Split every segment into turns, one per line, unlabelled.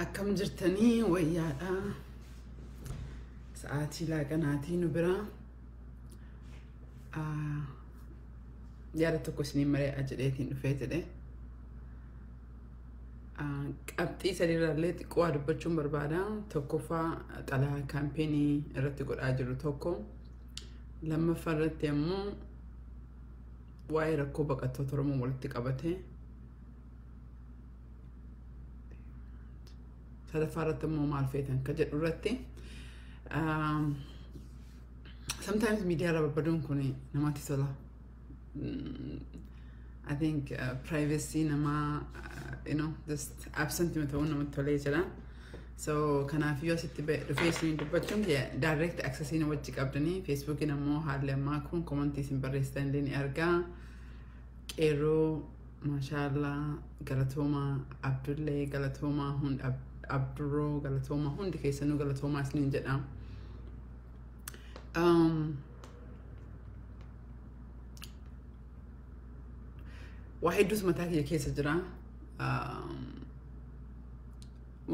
Akkam jirtanii wayyaadha. Sa'aatii laaqanaatii nu bira. Yaada tokko isiniin maree jedheetiin dhufee jedhe. Qabxii sadiirraallee xiqqoo waa dubbachuun barbaada. Tokkoffaa xalaa kaampeenii irratti godhaa jiru tokko. Lammaffaa irratti ammoo waa'ee rakkoo baqattoota Oromoo walitti qabate. Sadaffaa irratti immoo maal feetan ka jedhu irratti. Sometimes miidiyaa irra babbaduun kun namatti tola. I think privacy namaa just absent ta'uun namatti tolee jira. So kanaafiyyuu asitti dhufee isin dubbachuun direct access wajji qabdanii Facebookiin ammoo haalli ammaa kun komantii isin barreessitan illee ni argaa. Qeerroo maashaallah galatoomaa Abdullee galatoomaa hundi Abdurroo galatoomaa hundi keessanuu galatoomaa isiniin jedha. Waa hedduutu mataa kiyya keessa jira.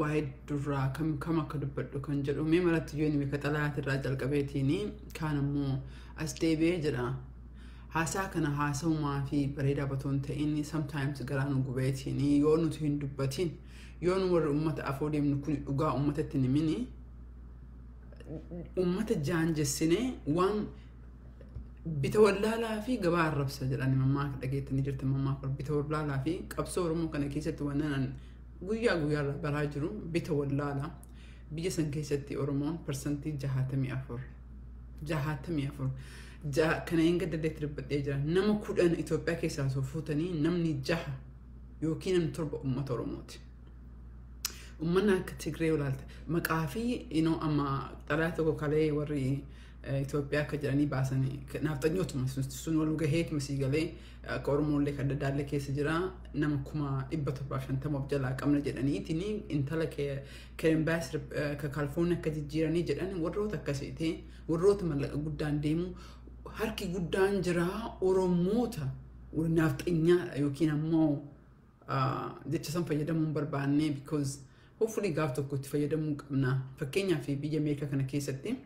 Waa hedduurraa kam kam akka dubbadhu kan jedhu mee maratti yoo inni xalaatirraa jalqabeetiin kaan ammoo as deebi'ee jira. Haasaa kana haasa'umaa fi bareedaa batoo hin ta'in sometimes garaa nu gubeetiin yoo nuti hin dubbatin yoo nu warri uummata afoo deemnu kun dhugaa uummatatti hin himini uummata jaanjessinee waan bita wallaalaa fi gabaa arrabsa jedhani mammaaka dhageettanii jirtan mammaaka bita wallaalaa fi qabsoo Oromoo kana keessatti wannan guyyaa guyyaarraa baraa jiru bita wallaalaa biyya san keessatti Oromoon 64% 64 kana hin gaddadeetti dubbadhee jira. Nama 10 Itoophiyaa keessaa osoo fuutanii namni 6 yookiin namni 7 uummata Oromooti. Uummanni akka Tigree ilaalta maqaa fi amma xalaa tokko kalee warri Itoophiyaa akka jedhanii baasanii naafxanyootuma sun wal gaheetuma sii galee akka Oromollee kan addaalle keessa jira nama 750,000 of jalaa qabna jedhaniitiin intala Kerenbaas ka Kaalifoorniyaa akka jijjiiranii jedhan warroota akkasiiti warroota mallaqa guddaan deemu harki guddaan jira Oromoota naafxanyaa yookiin ammoo jecha san fayyadamuu hin barbaanne because hopefully gaaf tokko itti fayyadamuu qabna. Fakkeenyaaf biyya Ameerikaa kana keessatti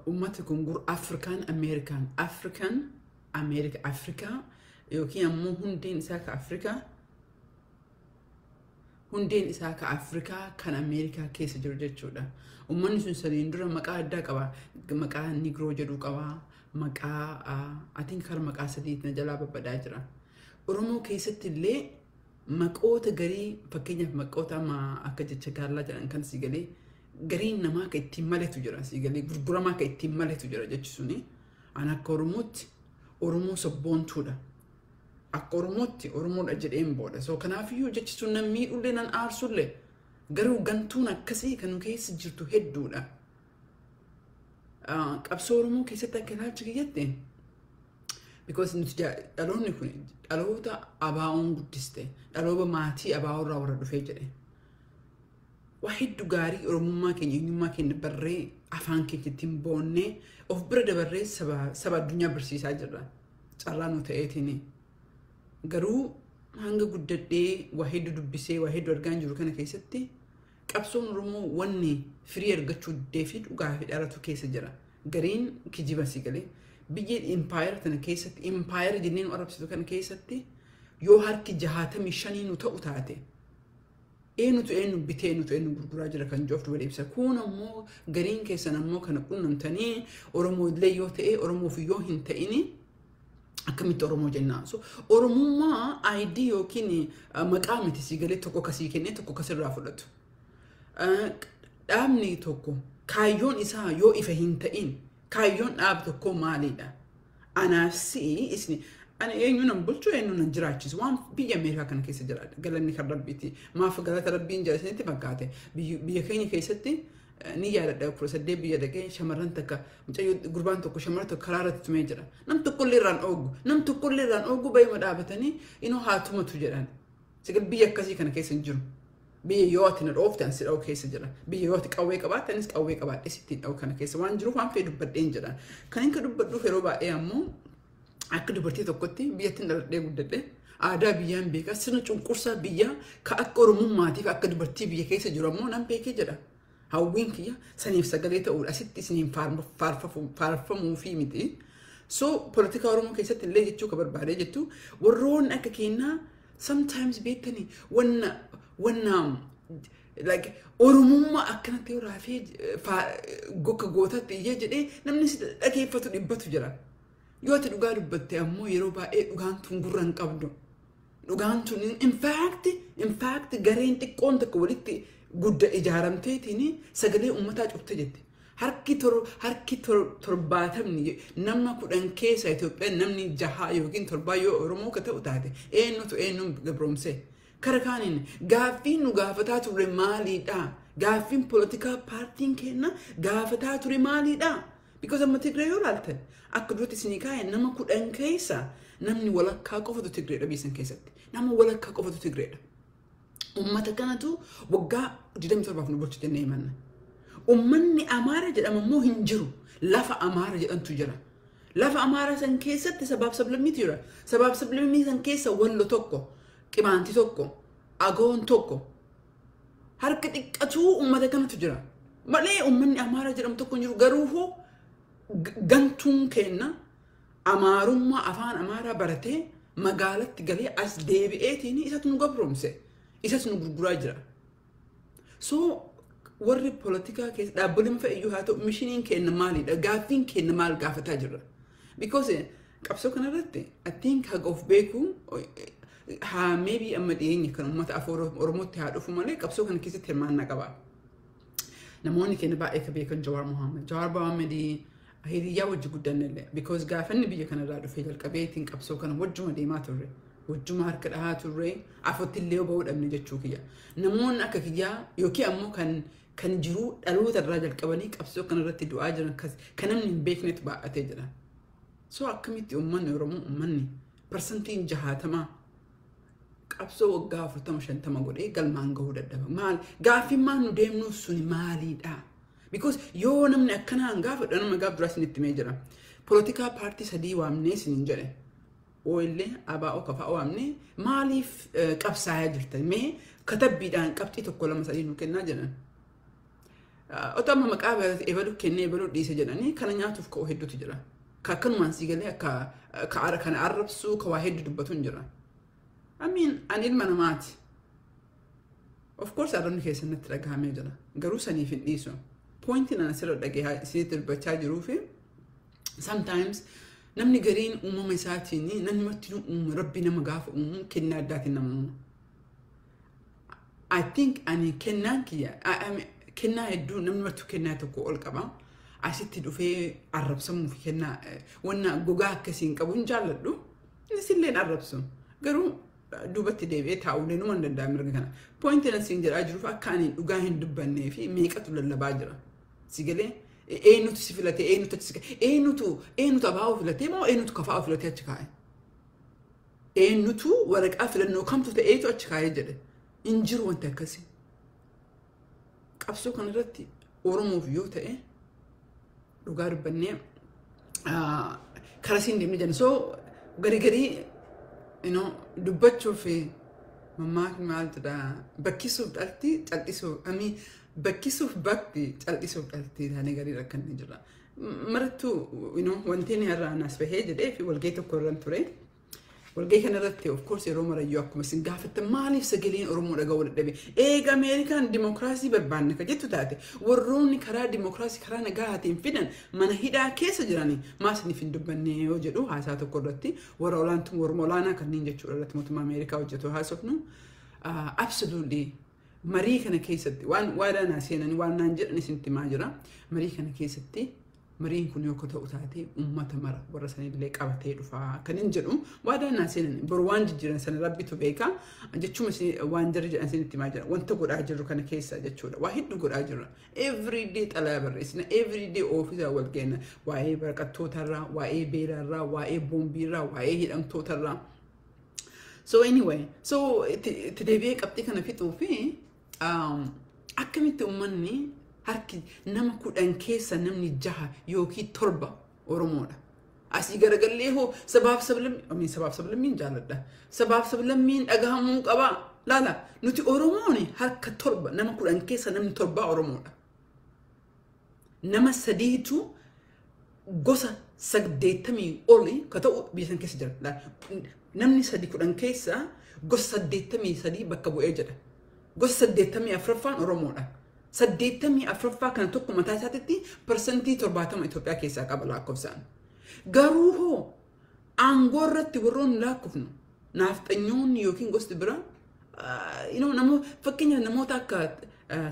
uummata kun Afrikaan Ameerikaan Afrikaan Ameerika Afrikaa yookiin ammoo hundeen isaa ka Afrikaa hundeen isaa ka Afrikaa kan Ameerikaa keessa jiru jechuudha. Uummanni sun sadiin dura maqaa addaa qaba. Maqaa Nigroo jedhu qaba. Maqaa I think kara maqaa sadiitti na jalaa babbadaa jira. Oromoo keessatti illee maqoota garii fakkeenyaaf maqoota amma akka jecha gaallaa jedhan kan si galee gariin namaa akka ittiin maletu jira si galee gurguramaa akka ittiin maletu jira jechi suni. Ani akka Oromootti Oromoo sabboontuudha. Akka Oromootti Oromoodha jedheen booda. So kanaafiyyuu jechi sun nan miidhullee nan aarsullee garuu gantuun akkasii kan nu keessa jirtu hedduudha. Qabsoo Oromoo keessatti akka ilaalcha kiyyatti because nuti dhaloonni kun dhaloota abaa'oon guddiste dhaloota maatii abaa'oo irraa warra dhufee jedhe. Waa hedduu gaarii Oromummaa keenya eenyummaa keenya barree afaan keenya ittiin boonnee of bira dabarree saba addunyaa barsiisaa jirra. Carraa nu ta'eetiin. Garuu hanga guddadhee waa hedduu dubbisee waa hedduu argaa jiru kana keessatti qabsoon Oromoo wanni firii argachuu diddee fi dhugaa fi dharatu keessa jira. Gariin kijiba si galee biyya impaayera tana keessatti impaayera jennee nu arrabsitu kana keessatti yoo harki 65 nu ta'u taate eenyutu eenyu bitee eenyutu eenyu gurguraa jira kan jiru of duba ibsa. Kun ammoo gariin keessan ammoo kana qunnamtanii Oromoo illee yoo ta'e Oromoof yoo hin ta'ini akkamitti Oromoo jennaan. So Oromummaa ID yookiin maqaa miti si galee tokko kasii kennee tokko kasirraa fudhatu. Dhaabni tokko kaayyoon isaa yoo ifa hin ta'in kaayyoon dhaaba tokkoo maalidha? Anaaf si'i isni ani eenyu nan bulchu eenyu nan jiraachisu waan biyya Ameerikaa kana keessa jiraadha. Galanni kan Rabbiiti. Maaf galata Rabbiin jira isinitti fakkaate. Biyya keenya keessatti ni yaadadha 18 biyya dhaqee shamarran takka mucayyoo gurbaan tokko shamarran tokko karaa irratti tumee jira. Nam tokkollee irraan oogu nam tokkollee irraan oogu bayima dhaabatanii inoo haa tumatu jedhan. Sigal biyya akkasii kana keessa hin jiru. Biyya yoo ati na dhoofte ani si dha'u keessa jira. Biyya yoo ati qawwee qabaatte anis qawwee qabaadhee sittiin dha'u kana keessa waan jiruuf waan fedhe dubbadheen jedha. Kan inni dubbadhuuf yeroo baay'ee ammoo akka dubartii tokkotti biyyattiin dhaladhee guddadhe Aadaa biyyaan beeka. Sirna cunqursaa biyyaa ka akka Oromummaatiif akka dubartii biyya keessa jiru ammoo nan beekee jedha. Hawwiin kiyya saniif sagalee ta'uudha. Asitti isiniin faarfamuu fi miti. So politika Oromoo keessatti illee jechuu ka barbaadee jettu, warroonni akka keenyaa sometimes beektanii wanna like Oromummaa akkanatti yoo raafee gokka gootatti iyyee jedhee namni si dhageeffatu dhibbatu jira. Yoo ati dhugaa dubbatte ammoo yeroo baay'ee dhugaan tun gurra hin qabdu. Dhugaan tun in fact gareen xiqqoon tokko walitti gudda ijaaramteetiin sagalee uummataa cufte jette. Harki 70 nama 10 keessa Itoophiyaan namni jaha yookiin torbaa yoo Oromoo ka ta'u taate, eenyutu eenyuun gabroomse? Kara kaaniin gaaffiin nu gaafataa turre maaliidha? Gaaffiin poolitikaa paartiin kenna gaafataa ture maaliidha? Because amma Tigree yoo ilaaltan, akka duratti isinii kaa'e, nama 10 keessa namni walakkaa qofatu Tigreedha biyya san keessatti. Nama walakkaa qofatu Tigreedha. Uummata kanatu waggaa 27 nu bulchu jennee himanna. Uummanni Amaara jedhama immoo hin jiru. Lafa Amaara jedhamtu jira. Lafa Amaaraa san keessatti sabaaf sablammiitu jira. Sabaaf sablammii san keessa Wallo tokko, Qimaanti tokko, Agoon tokko. Harka xiqqatuu uummata kanatu jira. Malee uummanni Amaaraa jedhamu tokko hin jiru. Garuu hoo gantuun kenna Amaarummaa afaan Amaaraa baratee magaalatti galee as deebi'eetiin isatu nu gabroomse. Isatu nu gurguraa jira. So warri poolitikaa keessa dhaabbileen fe'iyyuu haa ta'u, missioniin keenya maalidha? Gaaffiin keenya maal gaafataa jirra? Because qabsoo kanarratti I think haga of beeku haa maybe amma dhiyeenya kan uummata afaan Oromootti haa dhufu malee qabsoo kana keessatti hirmaannaa qaba. Namoonni keenya baay'ee ka beekan Jawaar Mohaammed. Jawaar Mohaammed hiriyyaa wajji guddannellee because gaafanni biyya kanarraa dhufee jalqabeetiin qabsoo kana wajjuma deemaa turre. Wajjuma harka dhahaa turre, afotti illee bahuu dhabne jechuu kiyya. Namoonni akka kiyyaa yookiin ammoo kan jiruu dhaloota irraa jalqabanii qabsoo kanarratti du'aa jiran kan namni hin beeknetu baay'atee jira. So akkamitti uummanni Oromoo, uummanni 60% qabsoo waggaa 40 50 godhee galmaan gahuu dadhaba? Maal gaaffiin maal nu deemnuuf suni maaliidha? Because yoo namni akkanaan gaafadha, nama gaaf duraa isinitti himee jira. Poolitikaa paartii sadii waamnee isiniin jedhe. OLA, ABO, KFO waamnee, maaliif qabsaa'aa jirtan? Mee katabbiidhaan qabxii tokko, lama, sadii nu kennaa jedhan. Otoo amma maqaa ebaluu kennee ebaluu dhiise jedhanii kana nyaatuuf ka'u hedduutu jira. Ka akkanumaan sii galee akka kana arrabsuu ka waa hedduu dubbatu hin jira. I mean, ani ilma namaati. Of course arrabni keessan natti dhagahamee jira. Garuu saniif hin dhiisu. Pointiin ana asirra dhagee isinitti dubbachaa jiruu fi sometimes namni gariin uumama isaatiin, namni martinuu uuma rabbi nama gaafa uumu kennaa addaatiin nama uuma. I think ani kennaan kiyya kennaa hedduu, namni martuu kennaa tokko ol qaba. Asitti dhufee arrabsamuu fi kennaa wanna gogaa akkasiin qabu hin jaalladhu. Innis illee arrabsu. Garuu duubatti deebi'ee taa'uu numa hin danda'a mirga kana. Pointiin asiin jedhaa jiruuf akka ani dhugaa hin dubbannee fi meeqatu lallabaa jira. Si galee, eenyutu si filatee, eenyutu achi si kaa'e, eenyutu abaa'uu filatee moo eenyutu kafaa'uu filatee achi kaa'e? Eenyutu waraqaa filannoo kamtu ta'eetu achi kaa'ee jedhe? Hin jiru wanti akkasii. Qabsoo kanarratti Oromoof yoo ta'e dhugaa dubbannee karaa siin deemnee jenna. So garii garii dubbachuuf mammaakni maal jedha? Bakkisuuf dhalti cal'isuuf amii, bakkisuuf bakti cal'isuuf dhalti taanee garii rakkanne jira. Marattuu wanti inni irraa nas bahee jedhee fi walgahii tokko irra ture. Walgahii kanarratti of course yeroo marayyuu akkuma isin gaafattan, maaliif sagaleen Oromoo dhaga'uu dadhabe? Eega Ameerikaan dimokiraasii barbaanne ka jettu taate, warroonni karaa dimokiraasii karaa nagahaatiin fidan mana hidhaa keessa jiranii maa isiniif hin dubbanne yoo jedhu, haasaa tokko irratti warra olaantuu warra olaanaa kanneen jechuudha irratti mootummaa Ameerikaa hojjetu haasofnu, absolutely marii kana keessatti waan waadaa naa seenanii waan naan jedhan isinitti himaa jira. Marii kana keessatti mariin kun yoo ta'u taate uummata mara warra sanillee qabatee dhufaa kan hin jedhu waadaa naa seenan. Boru waan jijjiiran sana rabbitu beeka jechuun waan jarri jedhan isinitti himaa jira. Wanta godhaa jirru kana keessa jechuudha waa hedduu godhaa jirra. Everyday xalayaa barreessina, everyday ofiisaa wal geenna, waa'ee baqattootarraa, waa'ee beelaarraa, waa'ee boombiirraa, waa'ee hidhamtootarraa. So anyway, so itti deebi'ee qabxii kana fixuu fi akkamitti uummanni harki nama 10 keessa namni jaha yookiin torba Oromoodha. Asii garagallee hoo sabaaf sablammii, sabaaf sablammiin jaalladha. Sabaaf sablammiin dhagahamuu qaba. Laala, nuti Oromoon harka 7, nama 10 keessa namni 7 Oromoodha. Nama sadiitu gosa 80 oli ka ta'u biyya san keessa jira. Namni sadi 10 keessa gosa 83 bakka bu'ee jedha. Gosa 84ffaan Oromoodha. 84ffaa kana tokko mataa isaatitti 70% Itoophiyaa keessaa qaba lakkoofsaan. Garuu hoo aangoo irratti warroonni lakkoofnu naafxanyoonni yookiin gosti biraa, fakkeenyaaf namoota akka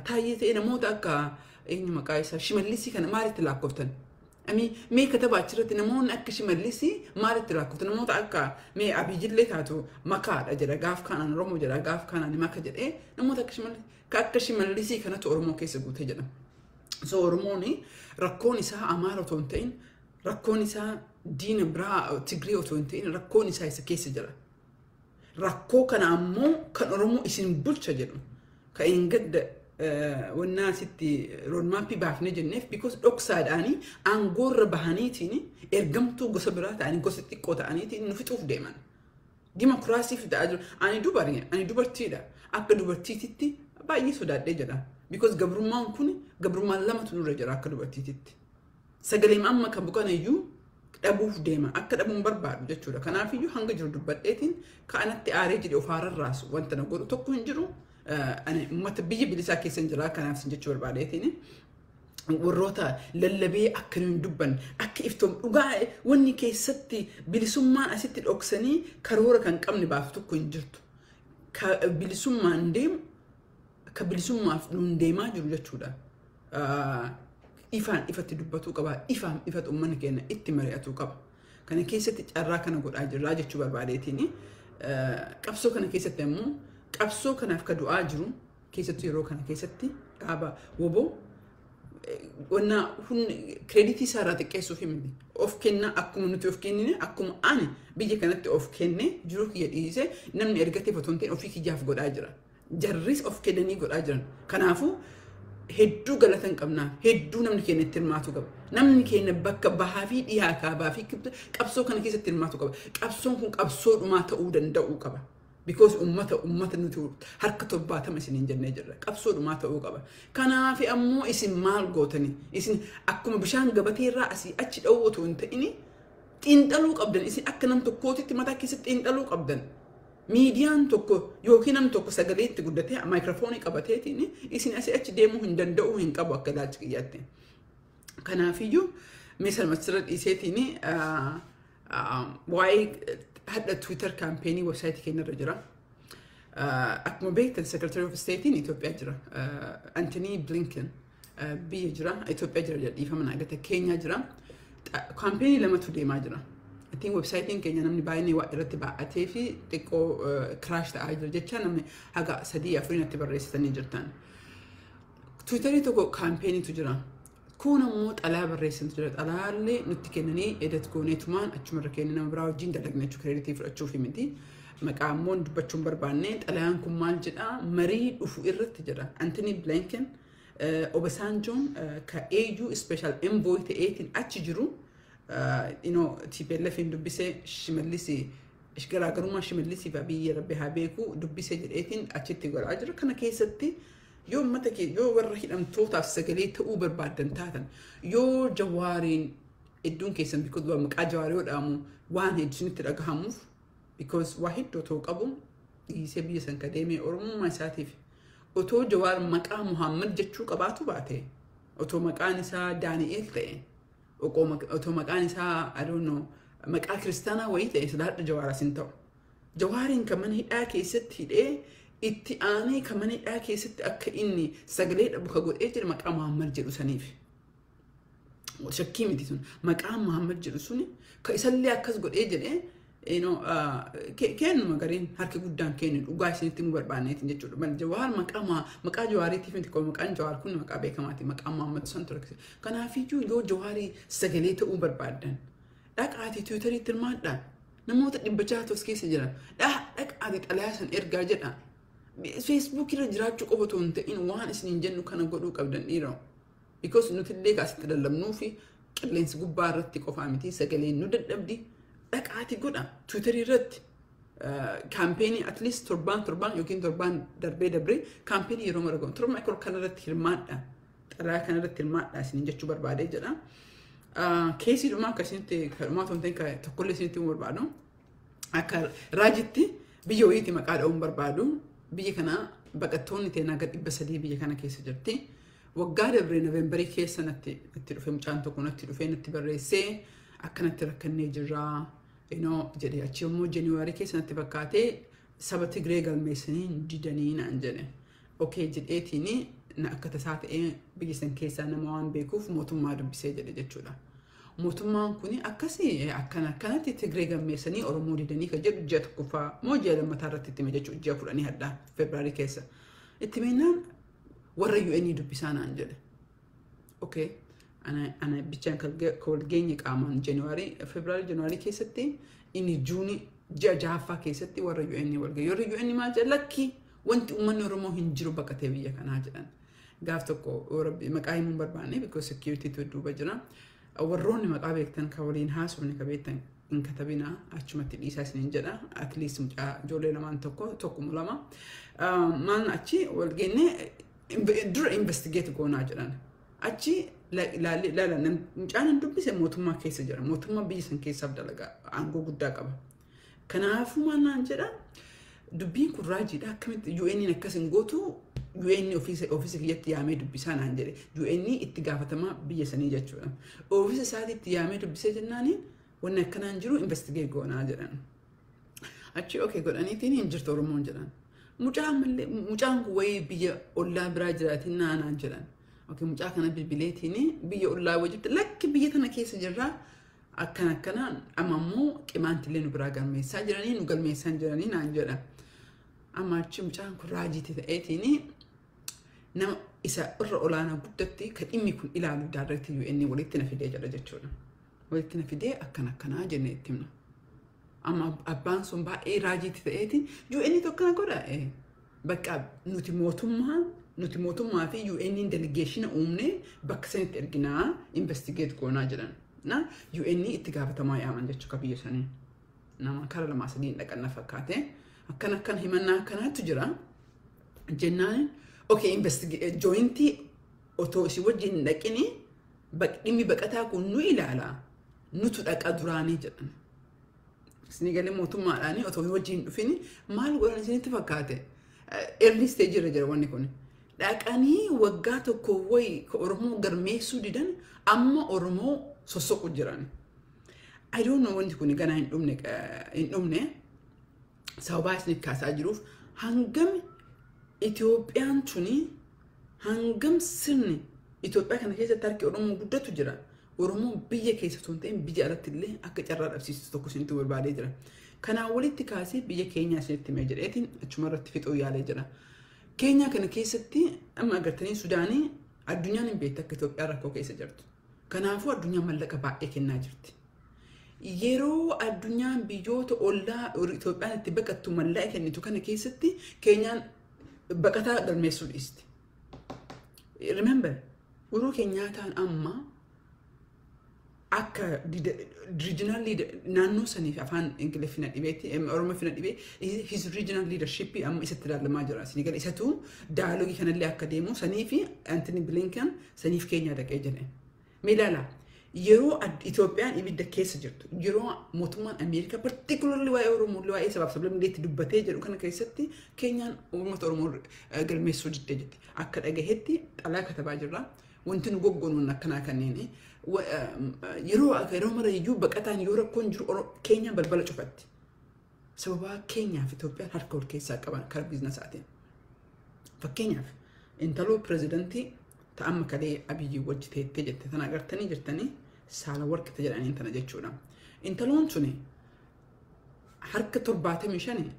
Taayyee ta'e, namoota akka eenyu maqaa isaa Shimallisii kana maalitti lakkooftan? Mee kataba achirratti namoonni akka Shimallisii maalitti lakkooftan? Namoota akka mee Abiyyiillee taatu makaadha jedha, gaaf kanaan Oromoo jedha, gaaf kanaan maka jedhee, namoota akka Shimallisii akka Shimallisii kanatu Oromoo keessa guutee jedha. So Oromoon rakkoon isaa Amaara otoo hin ta'in, rakkoon isaa diina biraa Tigree otoo hin ta'in, rakkoon isaa isa keessa jira. Rakkoo kana ammoo kan Oromoo isin bulcha jedhu kan hin gadda wannaa asitti roadmapii baafnee jenneef, because dhoksaadhaanii aangoorra bahaniitiin ergamtuu gosa biraa ta'anii, gosa xiqqoo ta'aniitiin nu fixuuf deeman. Dimokiraasiif ta'aa jiru. Ani dubari, ani dubartiidha. Akka dubartiititti baay'ee sodaadhee jedha. Because gabrummaan kun gabrummaan lamatu nurra jira akka dubartiititti. Sagaleen amma kan buqan iyyuu dhabuuf deema. Akka dhabuun barbaadu jechuudha. Kanaafiyyuu hanga jiru dubbadheetiin ka'anatti aaree jedhe of haararraasu wanta na godhu tokko hin jiru. Ani uummata biyya bilisaa keessa hin jira, kanaaf sin jechuu barbaadeetiin. Warroota lallabee akka nuyi dubban akka iftoom dhugaa wanni keessatti bilisummaan asitti dhoksanii karoora kan qabne baasu tokko hin jirtu. Ka bilisummaan deemu, ka bilisummaaf nuun deemaa jiru jechuudha. Ifaan ifatti dubbatuu qaba. Ifaan ifatti uummanni keenya itti mari'atuu qaba. Kana keessatti carraa kana godhaa jirraa jechuu barbaadeetiin. Qabsoo kana keessatti ammoo qabsoo kanaaf ka du'aa jiru keessattuu yeroo kana keessatti dhaaba WBO wanna creditii isaa irraa xiqqeessuuf miti. Of kenna, akkuma nuti of kennine, akkuma ani biyya kanatti of kenne jiruu kiyya dhiise, namni ergateef otoo hin ta'in ofii kiyyaaf godhaa jira. Jarris of kennanii godhaa jiran. Kanaafuu hedduu galata hin qabnaa. Hedduu namni keenya itti hirmaatu qaba. Namni keenya bakka bahaa fi dhihaa, kaabaa fi qabsoo kana keessatti hirmaatu qaba. Qabsoon kun qabsoo dhumaa ta'uu danda'uu qaba. Because ummata nuti harka 70 isiniin jennee jirra. Qabsoo dhumaa ta'uu qaba. Kanaaf ammoo isin maal gootani? Isin akkuma bishaan gabateerraa asii achi dha'uu otoo hin ta'ini xiinxaluu qabdan. Isin akka nam tokkootitti mataa keessatti xiinxaluu qabdan. Miidiyaan tokko yookiin nam tokko sagalee itti guddatee maayikiroofoonii qabateetiin isin asii achi deemuu hin danda'u, hin qabu akka ilaalcha kiyyaatti. Kanaafiyyuu mee salmasirra dhiiseetiin waa'ee hadha Twitter campaignii websiteii keenyarra jira. Akkuma beektan Secretary of Statein Itoophiyaa jira. Antony Blinken biyya jira. Itoophiyaa jira, dhiifama naa gata, Keenyaa jira. Campaignii lamatu deemaa jira. Ittiin websiteiin keenya namni baay'een waa irratti baa'atee fi xiqqoo crash ta'aa jira jecha namni haga sadii afurii natti barreessitanii jirtan. Twitterii tokko campaigniitu jira. Kun ammoo xalaa barreessantu jira. Xalaallee nutti kennanii edit gooneetumaan achumarra kennee nama biraa wajjin dalagne jechuu, creditii fudhachuuf miti. Maqaa ammoo dubbachuun barbaanne. Xalayaan kun maal jedhaa? Marii dhufu irratti jedha. Antony Blinken Obasanjoon ka AU Special Envoy ta'eetiin achi jiru TPLF hin dubbisee, Shimallis garaagarummaa Shimallisii fi Abiyyi Rabbi haa beeku dubbisee jedheetiin achitti godhaa jira. Kana keessatti yoo uummata kee, yoo warra hidhamtootaaf sagalee ta'uu barbaaddan taatan, yoo Jawaariin hedduun keessan, because maqaa Jawaarii yoo dhaamu waan hedduu isinitti dhagahamuuf, because waa hedduu otoo qabu dhiisee biyya san ka deemee Oromummaa isaatiif, otoo Jawaar maqaa Muhammad jechuu qabaatu baate, otoo maqaan isaa Daani'eel ta'e, otoo maqaan isaa, I don't know, maqaa kiristaanaa wayii ta'e, silaadha Jawaaras hin ta'u. Jawaariin kan mana hidhaa keessatti hidhee itti aanee kan mana hidhaa keessatti akka inni sagalee dhabu ka godhee jira maqaa Muhammad jedhu saniif. Shakkii miti sun, maqaa Muhammad jedhu suni ka isallee akkas godhee jedhee kennuma gariin harki guddaan kennu dhugaa isinitti nu barbaanneetiin jechuudha. Maal Jawaar maqaa Jawaariitiif miti, maqaan Jawaar kun maqaa beekamaati, maqaa Muhammad san ture. Kanaafiyyuu yoo Jawaarii sagalee ta'uu barbaaddan dhaqaatii Twitteriitti hirmaadhaa. Namoota 600 as keessa jiran dhaqaatii xalayaa san ergaa jedha. Facebook irra jiraachuu qofa otoo hin ta'in waan isiniin jennu kana godhuu qabdan dhiiroo. Because nuti illee asitti lallabnuu fi Qilleensi gubbaa irratti qofaa miti, sagaleen nu dadhabdi, dhaqaati godha. Twitterii irratti campaignii at least torbaan torbaan yookiin torbaan darbee darbee campaignii yeroo mara godhu. Torba kanarratti hirmaadha. Xalayaa kanarratti hirmaadha isiniin jechuu barbaadee jedha. Keesii dhumaa akka isinitti dhumaa otoo hin ta'in tokkollee isinitti himuu barbaadu. Akka raajitti biyya wayiitti maqaa dha'uun barbaadu. Biyya kana baqattoonni teenaa gad 300 biyya kana keessa jirti. Waggaa dabree Noveembarii keessa natti dhufe, mucaan tokko natti dhufee natti barreessee, akkanatti rakkannee jirraa jedhe. Achi immoo January keessa natti fakkaatee saba Tigree galmeessanii didanii naan jedhe. Okay jedheetiin akka tasaa ta'ee biyya san keessaa nama waan beekuuf mootummaa dubbisee jedhe jechuudha. Mootummaan kun akkasii akkana akkanatti Tigree galmeessanii Oromoo didanii kan jedhu ji'a tokkoffaa moo ji'a lammataa irratti itti hime jechuudha, ji'a 10 hadhaa Febraarii keessa. Itti himennaan warra UN dubbisaa naan jedhe. Okay. Ana bichaan kan wal geenye qaamaan January, Febraarii, January keessatti, inni Juunii ji'a jahaffaa keessatti warra UN wal geenye. Warri UN maal jedhe? Lakki, wanti uummanni Oromoo hin jiru baqatee biyya kanaa jedhan. Gaaf tokko maqaa himuu hin barbaanne because security tu duuba jira. Warroonni maqaa beektan kan waliin haasofne kan beektan hin katabinaa, achumatti dhiisaa isiniin jedha. At least mucaa ijoollee lamaan tokko tokkuma lama. Maal achi wal geenne dura investigate goonaa jedhan. Achi ilaala, mucaan hin dubbise mootummaa keessa jira. Mootummaa biyya san keessaaf dalagaa aangoo guddaa qaba. Kanaafuu maal naan jedha? Dubbiin kun raajiidha, akkamitti UN akkas hin gootu? UN ofiisa kiyyatti yaamee dubbisaa naan jedhe. UN itti gaafatamaa biyya sanii jechuudha. Ofiisa isaatti itti yaamee dubbisee jennaani wanni akkanaan jiru investigate goonaa jedhan. Achi okay godhaniitiin hin jirtu Oromoon jedhan. Mucaan mallee mucaan kun wayii biyya ollaa biraa jiraatiin naanaan jedhan. Okay, mucaa kana bilbileetiin biyya ollaa wajjin, lakki, biyya tana keessa jirraa, akkana akkana, amma immoo qimaantillee nu biraa galmeessaa jiranii, nu galmeessaa jiranii naan jedha. Amma achi mucaan kun raajiitti ta'eetiin nama isa irra olaanaa guddatti kan dhimmi kun ilaalu direct UN walitti na fidee jedha jechuudha. Walitti na fidee akkana akkanaa jennee itti himna. Amma abbaan sun baay'ee raajiitti ta'eetiin UN tokko godha. Bakka nuti mootummaa fi UN delegation uumne bakka sanitti erginaa, investigate goonaa jedhan. Na UN itti gaafatamaa yaaman jechuudha biyya sanii. Nama kara lamaa sadiin dhaqan fakkaate. Akkana akkana himannaa akkanaatu jira. Jennaan okay, investigate jointii otoo isii wajjin hin dhaqini dhimmi baqataa kun nu ilaala. Nutu dhaqa duraanii jedhan. Isinii galee? Mootummaadhaanii otoo wajjin hin dhufini maal godhan isinitti fakkaate? Early stage irra jira wanni kun. Dhaqanii waggaa tokko wayi Oromoo galmeessuu didan, amma Oromoo sossoqu jiran. I don't know, wanti kun ganaa hin dhumne hin dhumne. Sababaa isiniif kaasaa jiruuf hangam Itoophiyaan tuni, hangam sirni Itoophiyaa kana keessatti harki Oromoo guddatu jira. Oromoo biyya keessa osoo hin ta'in biyya alatti illee akka carraa dhabsiistu tokko isinitti barbaadee jira. Kanaan walitti kaasee biyya keenyaa isinitti himee jedheetiin achuma irratti fixuu yaalee jira. Keenyaa kana keessatti amma agartanii Sudaanii addunyaan hin beektu akka Itoophiyaan rakkoo keessa jirtu. Kanaafuu addunyaan mallaqa baay'ee kennaa jirti. Yeroo addunyaan biyyoota ollaa Itoophiyaan itti baqattu mallaqa kennitu kana keessatti Keenyaan baqataa galmeessuu dhiisti. Remember, Uhuru Keenyaataan amma akka regional leader naannoo saniif afaan Ingiliffina dhibeetti Oromoffina dhibee his regional leadership amma isatti ilaalamaa jira. Isin gala isatu dialogueii kanallee akka deemu sanii fi Antony Blinken saniif Keenyaa dhaqee jedhe. Mee ilaala, yeroo Itoophiyaan ibidda keessa jirtu, yeroo mootummaan Ameerikaa particularly waa'ee Oromoo, waa'ee sabaaf sablammiileetti dubbatee jedhu kana keessatti Keenyaan uummata Oromoo galmeessuu diddee jetti. Akka dhagahetti xalaa katabaa jirra. Wanti nu goggonuun akkanaa kanneen yeroo mara iyyuu baqataan yoo rakkoon jiru Keenyaan balbala cufatti. Sababaa Keenyaa fi Itoophiyaan harka wal keessaa qaban karaa businessaatiin. Fakkeenyaaf intaloo pirezidantii ta'amma kalee Abiyyi wajji teettee jette tana agartanii jirtanii, saala warqite jedhaniin tana jechuudha. Intaloon suni harka 75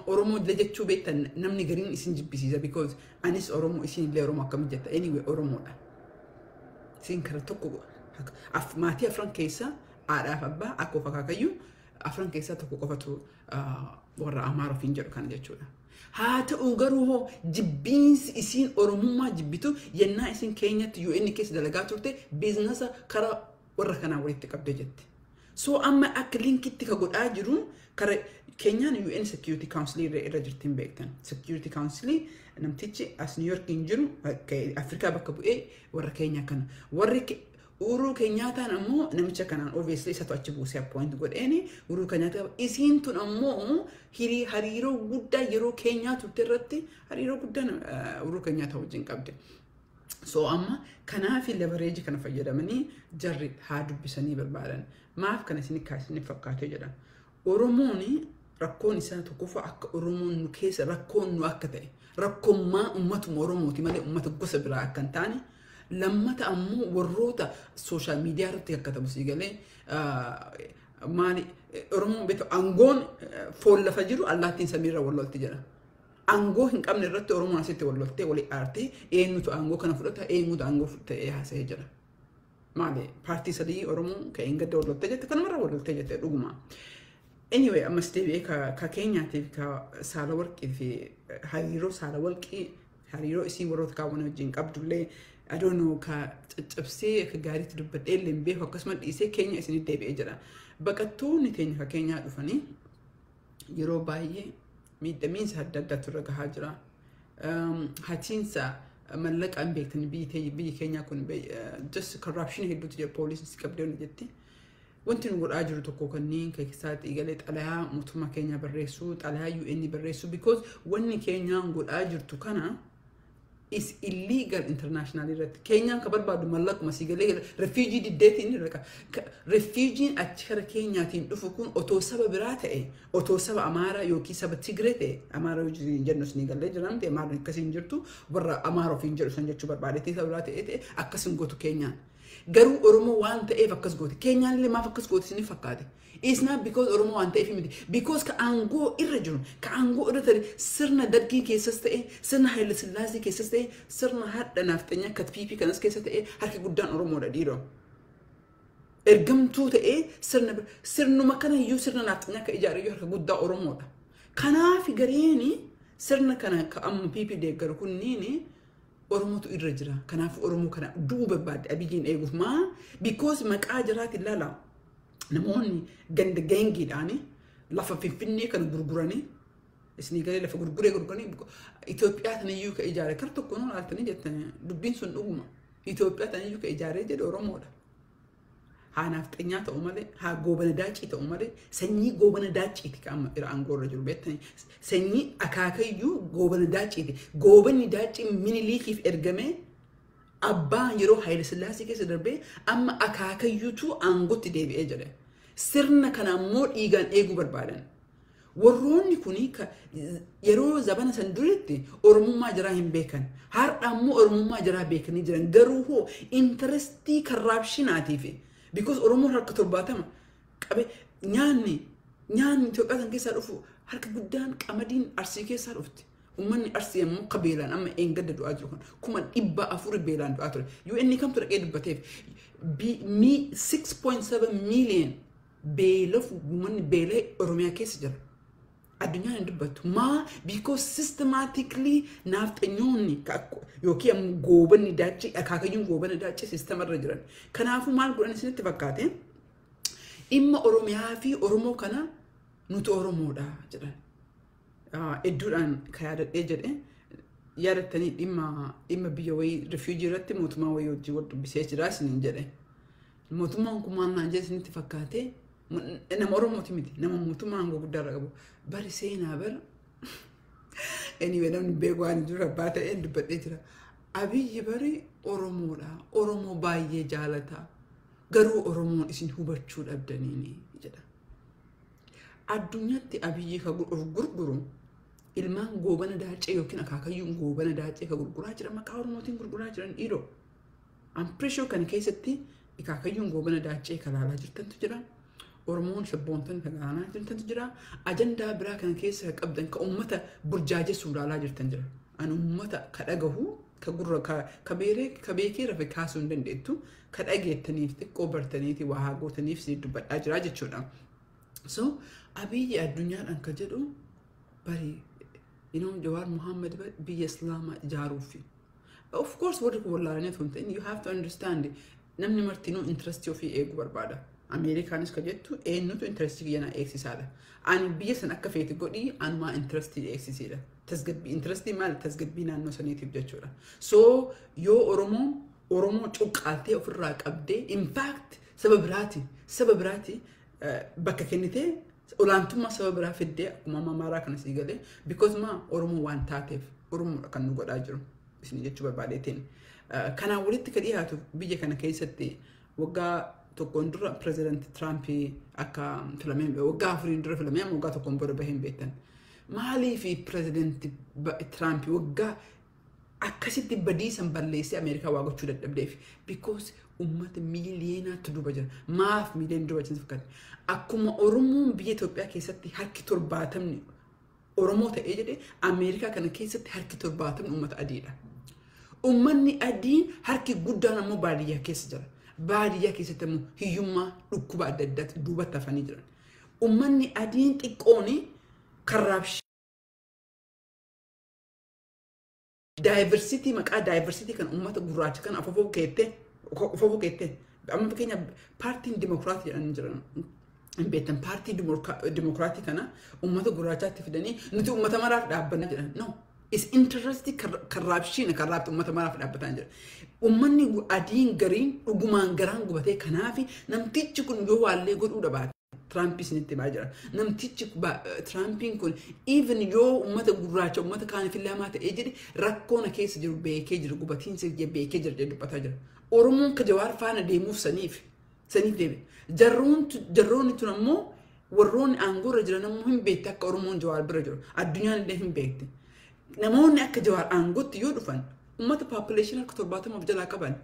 Oromoo illee jechuu beektan namni gariin isin jibbisiisa because anis Oromoo, isin illee Oromoo akkamitti jetta? Anyway, Oromoodha. Isin kara tokko maatii afran keessa haadhaaf abbaa akkoo akaakayyuu afran keessaa tokko qofatu warra Amaara ofiin jedhu kana jechuudha. Haa ta'u garuu hoo jibbiinsi isiin Oromummaa jibbitu yennaa isin Keenyatti UN keessa dalagaa turte business karaa warra kanaa walitti qabdee jetti. So amma akka linkitti ka godhaa jiru kara Keenyaan UN Security Council irra jirtiin beektan. Security Council namtichi as New York hin jiru, Afrikaa bakka bu'ee warra Keenyaa kana. Warri Uhuru Keenyaataan ammoo namicha kanaan obviously isatu achi buusee appoint godheeni. Uhuru Keenyaataa isiin tun ammoo hariiroo guddaa yeroo Keenyaa turte irratti hariiroo guddaa Uhuru Keenyaataa wajjin qabde. So amma kanaaf leverage kana fayyadamanii jarri haa dubbisanii barbaadan. Maaf kana isin kaasanii fakkaatee jedha. Oromoon rakkoon isaa tokkoffaa akka Oromoon nu keessa rakkoon nu akka ta'e, rakkoommaa uummatuma Oromooti malee uummata gosa biraa akka hin taane. Lammata ammoo warroota social media irratti akka sii galee maali, Oromoon beektu, aangoon foon lafa jiru allaattiin samiirra wal lolti jedha. Aangoo hin qabne irratti Oromoon asitti wal loltee walii aartee, eenyutu aangoo kana fudhata, eenyutu aangoo ta'ee haasa'ee jira. Maali, paartii sadii Oromoon ka'een gadda wal loltee jette, kanumarra wal loltee jette dhuguma. Anyway, ammas deebi'ee ka Keenyaatiif ka Saala Warqii fi hariiroo Saala Warqii, hariiroo isii warroota kaawwan wajjin qabdullee, I don't know, ka caccabsee akka gaariitti dubbadhee illee hin beeku, akkasuma dhiisee Keenya isinit deebi'ee jira. Baqattoonni teenya ka Keenyaa dhufanii yeroo baay'ee miidhamiinsa adda addaatu irra gahaa jira. Hatiinsa mallaqa hin beektani, biyyi keenyaa kun just corruption hedduutu jira, poolisiin si qabdee jetti. Wanti nu godhaa jiru tokko kanneen keessatti galee xalayaa mootummaa keenyaa barreessuu, xalayaa UN barreessuu, because wanni keenyaan godhaa jirtu kana is illegal international irratti. Keenyaan ka barbaadu mallaquma si galee, refugee diddeetiin irra. Refugee'n achi kara Keenyaatiin dhufu kun otoo saba biraa ta'e, otoo saba Amaaraa yookiin saba Tigree ta'e, Amaaraa yoo jennus ni galee jiran ta'e, Amaarri akkasiin jirtu, warra Amaara ofiin jedhu san jechuu barbaadetti, saba biraa ta'e akkasin gootu Keenyaan. Garuu Oromoo waan ta'eef akkas goote. Keenyaan illee maaf akkas goote isin fakkaate? It's not because Oromoo waan ta'eef miti. Because ka aangoo irra jiru, ka aangoo irra ta'e, sirna Dargii keessas ta'e, sirna Haayile Sillaasee keessas ta'e, sirna hadha naaftanya akka PP kanas keessa ta'e, harki guddaan Oromoodha dhiiroo. Ergamtuu ta'ee sirna sirnuma kana iyyuu, sirna naaftanya akka ijaare iyyuu harka guddaa Oromoodha. Kanaaf gareeni sirna kana ka amma PP deeggaru kunniini Oromootu irra jira. Kanaaf Oromoo kana du'uu barbaadde Abiyyiin eeguuf maa? Because maqaa jiraatiin ilaala. Namoonni ganda geengiidhaan lafa Finfinnee kan gurguranii isinii galee, lafa gurguree gurguranii Itoophiyaa taniyyuu ka ijaare kar tokko nu laaltanii jettanii, dubbiin sun dhuguma. Itoophiyaa taniyyuu ka ijaaree jedhe Oromoodha. Haa naaftanyyaa ta'u malee, haa Goobana Daacii ta'u malee, sanyii Goobana Daaciiti kan amma irra aangoo irra jiru beektanii. Sanyii akaakayyuu Goobana Daaciiti. Goobanni Daacii Miniliikiif ergamee abbaa yeroo Haayile Sillaasee keessa darbee amma akaakayyuutu aangootti deebi'ee jedhe. Sirna kana ammoo dhiigaan eeguu barbaadan. Warroonni kuni yeroo zabana san duritti Oromummaa jiraa hin beekan. Har'a ammoo Oromummaa jiraa beekanii jiran. Garuu hoo interestii corruptionaatiif, because Oromoon harka 70 qabe, nyaanni Itoophiyaa san keessaa dhufu harka guddaan qamadiin Arsii keessaa dhufti. Uummanni Arsii ammoo akka beelaan amma eengadda du'aa jiru kan 400,000 beelaan du'aa ture. UN kamtu dhaqee dubbateef? 6.7 million beelaf uummanni beelee Oromiyaa keessa jira. Addunyaan hin dubbattu. Maa? Because systematically naafxanyoonni yookiin ammoo Goobanni Daachii, akaakayyuun Goobana Daachii systemarra jiran. Kanaafuu maal godhan isinitti fakkaate? Dhimma Oromiyaa fi Oromoo kana nuti Oromoodha jedhan. Hedduudhaan ka yaadadhee jedhe, yaadattanii, dhimma biyya wayii refugee irratti mootummaa wayii wajjin wal dubbisee jira isiniin jedhe. Mootummaan kun maal naan jedhe isinitti fakkaate? Nama Oromooti miti, nama mootummaa aangoo guddaa irra qabu. Bari seenaa bara. Anyway, namni beeku waan jiru abbaa ta'een dubbadhee jira. Abiyyi bari Oromoodha. Oromoo baay'ee jaalata. Garuu Oromoon isin hubachuu dhabdaniini jedha. Addunyaatti Abiyyi ka of gurguru ilmaan Goobana Daacee yookiin akaakayyuun Goobana Daacee ka gurguraa jiran maqaa Oromootiin gurguraa jiran dhiiroo. I'm pretty sure kana keessatti akaakayyuun Goobana Daacee ka laalaa jirtantu jira. Oromoon sabboontonni kan laalaa jirtantu jira. Ajandaa biraa kana keessa ka qabdan ka uummata burjaajessuuf laalaa jirtan jira. Ani uummata ka dhagahu, ka gurra ka beeree ka beekee rafe kaasuu hin dandeettu, ka dhageettaniif xiqqoo bartaniiti waa haa gootaniif si dubbadhaa jira jechuudha. So Abiyyi addunyaadhaan ka jedhu bari Jawaar Muhammad biyya Islaamaa ijaaruufi. Of course warri kun wallaalanii otoo hin ta'in, you have to understand, namni martinuu interestii ofii eeguu barbaada. Ameerikaanis ka jettu eenyutu interestii kiyya na eegsisaadha. Ani biyya sana akka feete godhii, anumaa interestii eegsisiidha. Tasgabbii interestii maali? Tasgabbii naannoo saniitiif jechuudha. So yoo Oromoon Oromoo cuqqaaltee ofirraa qabdee, in fact saba biraati bakka kennitee, olaantummaa saba biraa fiddee, akkuma amma Amaaraa kana sii galee, because maa Oromoo waan taateef Oromoodha kan nu godhaa jiru isin jechuu barbaadeetiin. Kanaan walitti ka dhiyaatu, biyya kana keessatti waggaa tokkoon dura pirezidaanti Tiraampii akka filamee, waggaa 4n dura filamee, amma waggaa tokkoon booda bahee hin beektan. Maaliif pirezidaanti Tiraampii waggaa akkasitti badiisan balleessee Ameerikaa waa gochuu dadhabdeef? Because uummata miiliyeenaatti duuba jira. Maaf miiliyoona duuba jira fakkaata? Akkuma Oromoon biyya Itoophiyaa keessatti harki 70 Oromoo ta'ee jedhee, Ameerikaa kana keessatti harki 70 uummata adiidha. Uummanni adiin harki guddaan ammoo baadiyyaa keessa jira. Baadiyyaa keessatti ammoo hiyyummaa, dhukkuba adda addaatti duubatti hafanii jiran. Uummanni adiin xiqqoon corruption, diversity, maqaa diversity kan uummata gurraacha kan afafoo keette. Amma fakkeenya paartiin Dimokiraatii jedhanii jiran hin beektan. Paartii Dimokiraatii kana uummata gurraachaatti fidanii nuti uummata maraaf dhaabbanna jedhan. No, is interest corruption, corrupt uummata maraaf dhaabbataa jira. Uummanni adiin gariin dhugumaan garaan gubatee, kanaafi namtichi kun yoo waallee godhuu dhabaate, Tiraamp isinitti himaa jira. Namtichi Tiraampiin kun even yoo uummata gurraacha, uummata kaaniif illee hamaa ta'ee jedhe, rakkoo na keessa jiru beekee jira, gubatiinsa beekee jira jedhee dubbataa jira. Oromoon ka Jawaar faana deemuuf saniif deeme. Jarroonni tun ammoo, warroonni aangoorra jiran ammoo hin beekte akka Oromoon Jawaar bira jiru. Addunyaan illee hin beekte. Namoonni akka Jawaar aangootti yoo dhufan uummata population harka 70 of jalaa qaban.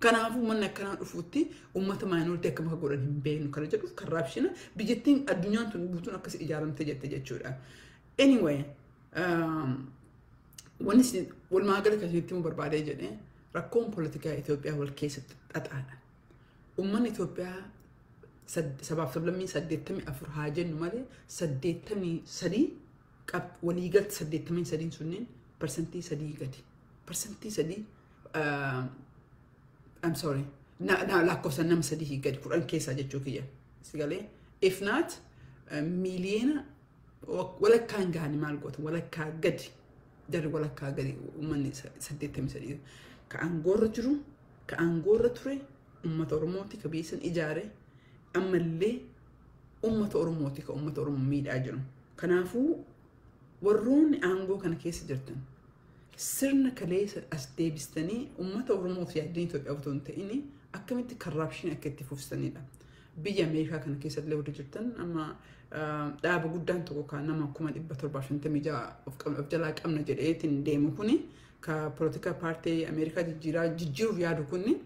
Kanaafuu uummanni akkanaa dhufuutti uummata minority akkam akka godhan hin beeknu kana jedhuuf corruption biyyattiin addunyaan tun guutuun akkas ijaaramte jette jechuudha. Anyway, wanni walumaa gala kan isinitti himuu barbaadee jedhee, rakkoon poolitikaa Itoophiyaa wal keessatti xaxaadha. Uummanni Itoophiyaa sabaaf sablammii 84 haa jennu malee, 83 waliigalti, 83n sunneen 3% gadi. 3%, I'm sorry, na lakkoofsa nama sadii gadi, 10 keessaa jechuu kiyya. Sigalee if not miiliyoona walakkaan gahanii maal goota, walakkaa gadi, jarri walakkaa gadi, uummanni 83 ka aangoorra jiru, ka aangoorra ture uummata Oromooti, ka biyya san ijaare ammallee uummata Oromooti, ka uummata Oromoo miidhaa jiru. Kanaafuu warroonni aangoo kana keessa jirtan sirna kaleessa as deebistanii uummata Oromoof yaaddanii Itoophiyaa otoo hin ta'in akkamitti corruption akka itti fufsisanidha. Biyya Ameerikaa kana keessa illee warri jirtan, amma dhaaba guddaan tokko kan nama 756,000 of jalaa qabna jedheetiin deemu kuni, ka poolitikaa paartii Ameerikaa jijjiiraa jijjiiruuf yaadu kuni,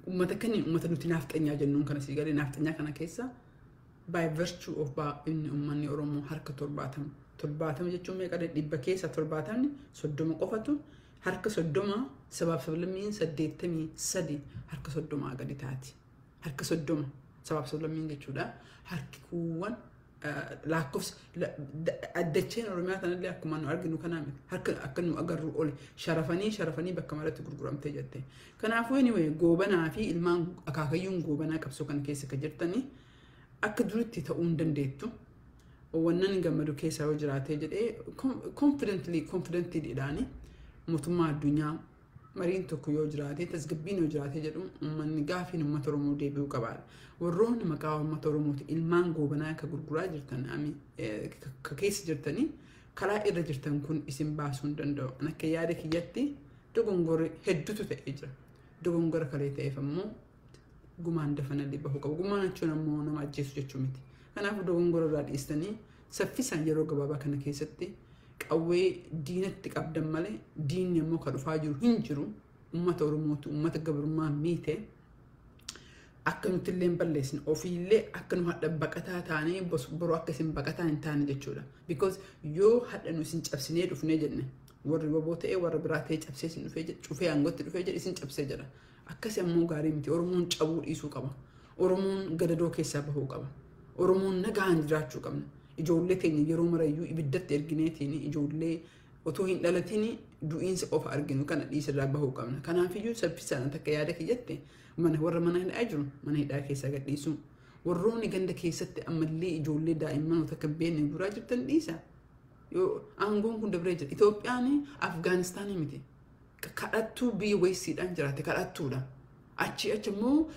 uummata kaniin uummata nuti naafxanyaa jennuun kana sii galee, naafxanyaa kana keessa by virtue of inni uummanni Oromoo harka 70. 70 jechuun meeqa? 100 keessa 70ni 30 qofatu, harka 30, sabaaf sablammiin 83 harka 30 gadi taati. Harka 30 sabaaf sablammiin jechuudha. Harki kuuwwan lakkoofsa addacheen Oromiyaa kanallee akkuma nu arginu kanaa miti. Harka akka nu agarru oli sharafanii sharafanii bakka maratti gurguramtee jette. Kanaafuu anyway, Goobanaa fi ilmaan akaakayyuun Goobanaa qabsoo kana keessa kan jirtanii akka duritti ta'uu hin dandeettu. Wannan gammadu keessaa yoo jiraatee jedhee, confidently confidently mootummaa addunyaa mariin tokko yoo jiraate, tasgabbiin yoo jiraate jedhu, uummanni gaafiin uummata Oromoo deebi'uu qabaadha. Warroonni maqaa uummata Oromooti ilmaan Goobanaa akka gurguraa jirtan, ka keessa jirtanii karaa irra jirtan kun isin baasuu hin danda'u. Akka yaada kiyyatti dogongorri hedduutu ta'ee jira. Dogongora kalee ta'eef ammoo gumaan dafanallee bahuu qabu. Gumaan jechuun ammoo nama ajjeesu jechuu miti. Kanaafuu dogongora irraa dhiistanii saffisaan yeroo gabaabaa kana keessatti qawwee diinatti qabdan malee, diinni ammoo ka dhufaa jiru hin jiru. Uummata Oromootu uummata gabrummaa miite akka nuti illee hin balleessine, ofiillee akka nu hadha baqataa taanee boru akka isin baqataa hin taane jechuudha. Because yoo hadha nu isin cabsinee dhufnee jenne, warri waboo ta'ee warra biraa ta'ee cabsee isin dhufee cufee aangootti dhufee jedhe, isin cabsee jedha. Akkasi ammoo gaarii miti. Oromoon cabuu dhiisuu qaba. Oromoon gadadoo keessaa bahuu qaba. Oromoon nagaan jiraachuu qabna. Ijoollee teenya yeroo marayyuu ibiddatti ergineetiin ijoollee otoo hin dhalatin du'iinsa qofa arginu kana dhiisirraa bahuu qabna. Kanaafiyyuu saffisaan takka yaada kiyyatti mana warra mana hidhaa jiru mana hidhaa keessaa gadhiisuu. Warroonni ganda keessatti ammallee ijoollee daa'imman akka hin beekne guuraa jirtan dhiisa. Yoo aangoon kun dabree jira. Itoophiyaan Afgaanistaanii miti. Kadhattuu biyya wayisiidhaan jiraate kadhattuudha. Achi achi immoo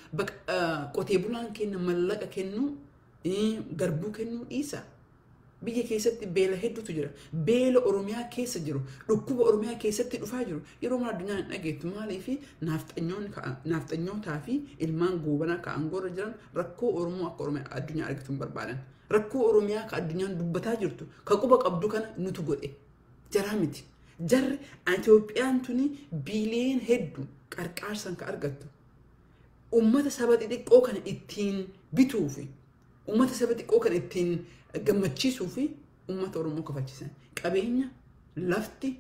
qotee bulaan kenna mallaqa kennu, garbuu kennuu dhiisa. Biyya keessatti beela hedduutu jira. Beela Oromiyaa keessa jiru, dhukkuba Oromiyaa keessatti dhufaa jiru. Yeroo mara addunyaan hin dhageettu. Maaliif? Naafxanyootaa fi ilmaan goobanaa ka aangoorra jiran rakkoo Oromoo akka Oromiyaa addunyaa argatu hin barbaadan. Rakkoo Oromiyaa ka addunyaan dubbataa jirtu, ka quba qabdu kana nutu godhe. Jaraa miti. Jarri Itoophiyaan tuni biiliyoon hedduu qarqaarsaan ka argattu. Uummata saba xixiqqoo kana ittiin bituu fi uummata saba xiqqoo kana ittiin gammachiisuu fi uummata Oromoo kafachiisan. Qabeenya lafti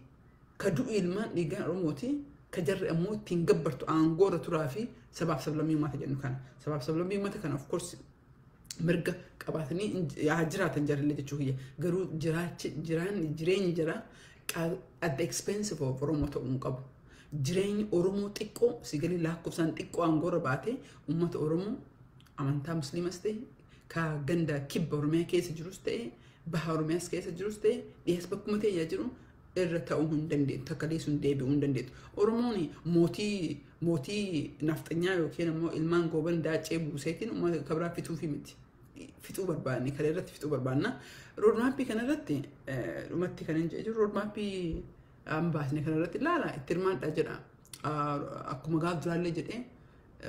ka du'u ilmaan dhiigaan Oromooti, ka jarri ammoo ittiin gabbartu aangoorra turaa fi sabaaf sablammii uummata jennu kana. Sabaaf sablammii uummata kana of course mirga qabaatanii haa jiraatan jarrillee jechuu kiyya. Garuu jiraachi jireenyi jira at the expense of Oromoo ta'uu hin qabu. Jireenyi Oromoo xiqqoo sigalii lakkoofsaan xiqqoo aangoorra baatee uummata Oromoo amantaa Musliimas ta'e, ka ganda kibba Oromiyaa keessa jirus ta'e, baha Oromiyaas keessa jirus ta'e, dhiyees bakkuma ta'e jiru irra ta'uu hin dandeettu, takka sun deebi'uu hin dandeettu. Oromoon mootii nafxanyaa yookiin immoo ilmaan gooban daacee buuseetiin uummata kabiraa fixuufi miti. Fixuu barbaanne kana irratti fixuu barbaanna. Roadmapii kana irratti dhumatti kan hin jiru roadmapii baasne kana irratti ilaala, itti hirmaadhaa jedha. Akkuma gaaf duraallee jedhee,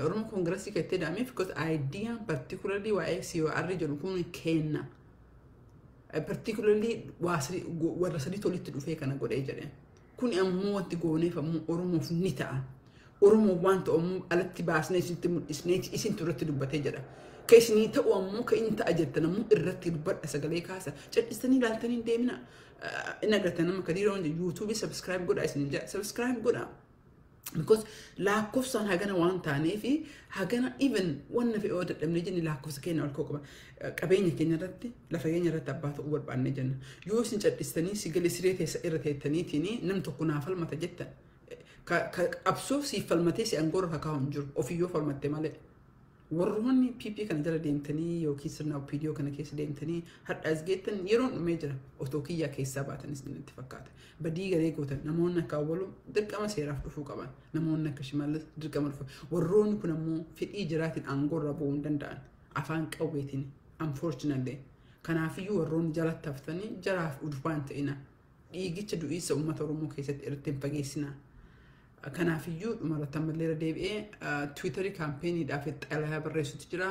Oromoo Koongirasii kan itti hidhameef because idea particularly waa'ee COR jedhu kun kenna. Particularly warra sadiitu walitti dhufee kana godhee jedhe. Kun ammoo wanti gooneef ammoo Oromoof ni ta'a. Oromoo waan ta'u ammoo alatti baasnee isinitti mul'isnee isintu irratti dubbatee jedha. Ka isinii ta'u ammoo ka inni ta'a jettan ammoo irratti dubbadha, sagalee kaasa. Cal'istanii ilaaltanii hin deemina. Inni agartan nama kadiiroo YouTubeii subscribe godha isin jedha. Subscribe godha. Because lakkoofsaan hagana waan taaneef hagana even wanna fe'oo dadhabnee jenne lakkoofsa keenya ol ka'uu qaba. Qabeenya keenya irratti, lafa keenya irratti abbaa ta'uu barbaannee jenna. Yoo isin cal'istanii sigalee siree teessa irra teettaniitiin nam tokko naa falmata jettan. Qabsoo siif falmatee si aangoorra kakaa'u hin jiru. Ofiyyoo falmatte malee. Warroonni PP kana jala deemtanii yookiin sirna OPDO kana keessa deemtanii har'a as geettan yeroon dhumee jira. Otoo kiyyaa keessaa baatanis natti fakkaata. Badii garee gootan namoonni akka Awwaluu dirqama seeraaf dhufuu qaban. Namoonni akka Shimallis dirqama dhufu. Warroonni kun ammoo fedhii jiraatiin aangoorra bu'uu hin danda'an. Afaan qawweetiin unfortunately. Kanaafiyyuu warroonni jalatti haftanii jaraaf udubaa hin ta'ina. Dhiigicha du'iinsa uummata Oromoo keessatti irratti hin fageessina. Kanaafiyyuu dhumarratti ammallee irra deebi'ee Twitterii campaigniidhaaf xalayaa barreessutu jira.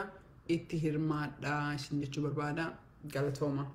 Itti hirmaadhaa isin jechuu barbaada. Galatooma.